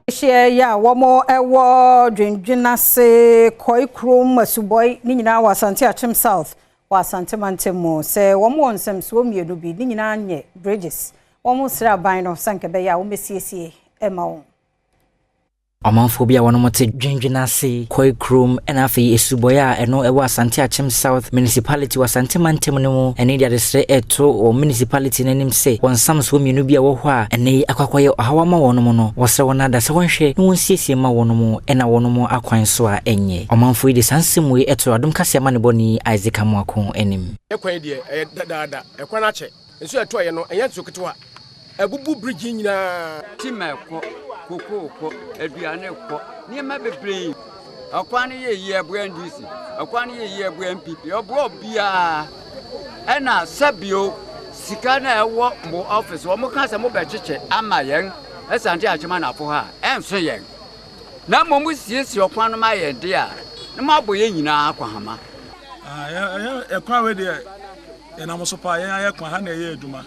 Hyia yi a wɔn wɔ Dwendwenase, Kɔe Kurom, Asubɔi ne nyinaa wɔ Asante Akyem South wɔ Asante Mantam mu sɛ wɔn wɔ nsɛmsoɔ mmienu bi ne nyinaa nyɛ bridges. Wɔn srɛ aban no sɛ nka ɛbɛyɛ a wɔmmɛsiesie ma wɔn. Ɔmanfoɔ bi a wɔnom te Dwendwenase, Kɔe Kurom ɛna afei Esubɔeɛ a ɛno ɛwɔ Asante Akyem South Municipality wɔ Asante Mantam no mu ɛne de adesrɛ ɛto wɔ municipality no anim sɛ wɔn nsamsoɔ mmienu bi a ɛwɔ hɔ a ɛnɛ yi akɔ akɔyɛ ɔhaw ama wɔn no, wɔsrɛ wɔn ada sɛ wɔnhwɛ na wɔnsiesie ma wɔn ɛna wɔn akwan so a ɛnyɛ. Ɔmanfoɔ yi de saa nsɛm wei ɛto Adom Kaseɛ amanebɔni Isaac Amoako anim. Ɛkwan deɛ, ɛyɛ dadaada. Ɛkwan akyɛ nso ɛtɔɔyɛ no, ɛnyɛ nso ketewa, ɛbubu bridge nyinaa. Tima ɛkɔ, koko kɔ, aduane kɔ, nneɛma bebree. Ɔkwan no yɛ yie, ɛboa NDC. Ɔkwan no yɛ yie, ɛboa NPP, ɔboa obiara. Ɛna sɛbio sika na ɛwɔ mo office, wɔn ka sɛ mo bɛkyekyɛ ama yɛn Asante Akyem Anafo ha a, ɛnso yɛn na mmom siesie ɔkwan no ma yɛn de a na mo abɔ yɛn nyinaa akɔhama. Ɛkwan wei deɛ, yɛnam so paa. Yɛn ayɛ kwan ha na ɛyɛ adwuma,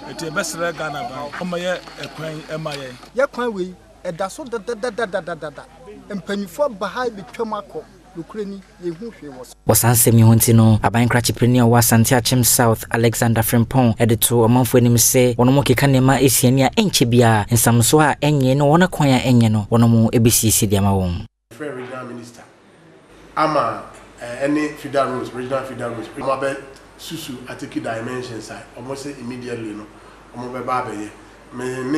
ɛti ɛbɛsrɛ Ghana ban ɔma yɛ ɛkwan ɛma yɛn. Yɛ kwan wei ɛda so dadadadadada. Mpanyinfoɔ ba ha bɛtwam akɔ, nokorɛ ni, yɛhu hwee wɔ so. Wɔ saa nsɛm yi ho nti no, aban krakyepani a ɔwɔ Asante Akyem South, Alexander Frimpong, de to ɔmanfoɔ anim sɛ wɔn keka nneɛma esiani a ɛnkyɛ biara nsamso a ɛnyɛ ne wɔn akwan a ɛnyɛ no, wɔn bɛsiesie de ama wɔn. Frɛ regional minister ama ɛne feeder roads, regional feeder roads, ɔmo abɛ susu atake dimensions a ɔmo sɛ immediately no ɔmo bɛba abɛyɛ me ne.